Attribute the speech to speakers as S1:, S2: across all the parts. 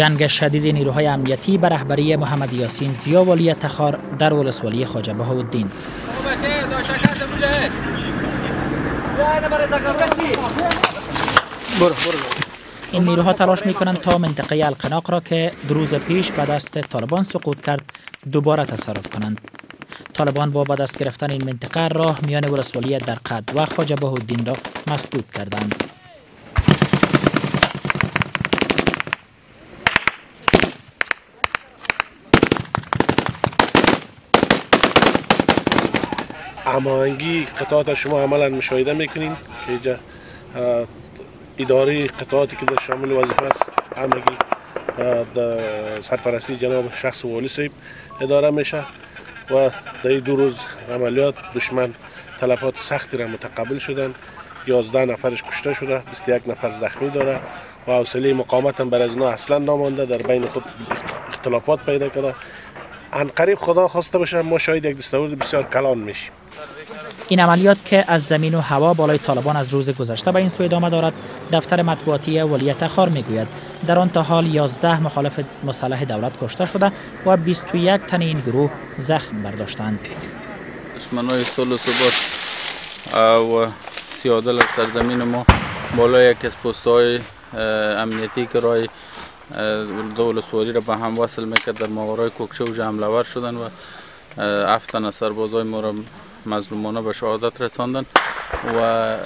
S1: جنگ شدید نیروهای امنیتی به رهبری محمد یاسین ضیا والی تخار در ولسوالی خواجه بهاءالدین. این نیروها تلاش میکنند تا منطقه القناق را که 2 روز پیش به دست طالبان سقوط کرد دوباره تصرف کنند. طالبان با به دست گرفتن این منطقه راه میان ولسوالی درقد و خواجه بهاءالدین را مسدود کردند.
S2: هماهنگی قطعات شما عملا مشاهده میکنیم که اینجا اداره قطعاتی که در شامل وظیفه است همگی در سرپرستی جناب شخص والی صاحب اداره میشه و در 2 روز عملیات دشمن تلفات سختی را متقبل شدن. 11 نفرش کشته شده، 21 نفر زخمی داره و حوصله مقاومت هم بر از اینا اصلا نامانده، در بین خود اختلافات پیدا کرده. ان قریب خدا خواسته باشه ما شاید یک دستاورد بسیار کلان میشیم.
S1: این عملیات که از زمین و هوا بالای طالبان از روز گذشته به این سو ادامه دارد، دفتر مطبوعاتی ولی تخار میگوید در آن تا حال 11 مخالف مسلح دولت کشته شده و 21 تن این گروه زخم برداشتند.
S3: دشمنای صلح و ثبات و سیادل سرزمین ما بالای یک از پست‌های امنیتی که رای دو ولسوالی را به هم وصل میکرد در ماورای کوکچه و حمله شدن و 7 تن از سربازای ما را مظلومانه به شهادت رساندن و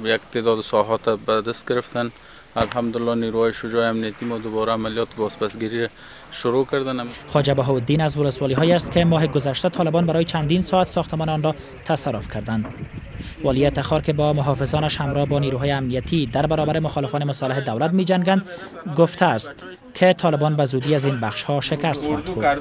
S3: یک تعداد ساحات به دست گرفتن. الحمدلله نیروهای شجاع امنیتی ما دوباره عملیات بازپسگیری شروع کردن.
S1: خواجه بهاءالدین از ولسوالی هایی است که ماه گذشته طالبان برای چندین ساعت ساختمان آن را تصرف کردند. والی تخار که با محافظانش همراه با نیروهای امنیتی در برابر مخالفان مسلح دولت می جنگند گفته است که طالبان به زودی از این بخش ها شکست خواهد خورد.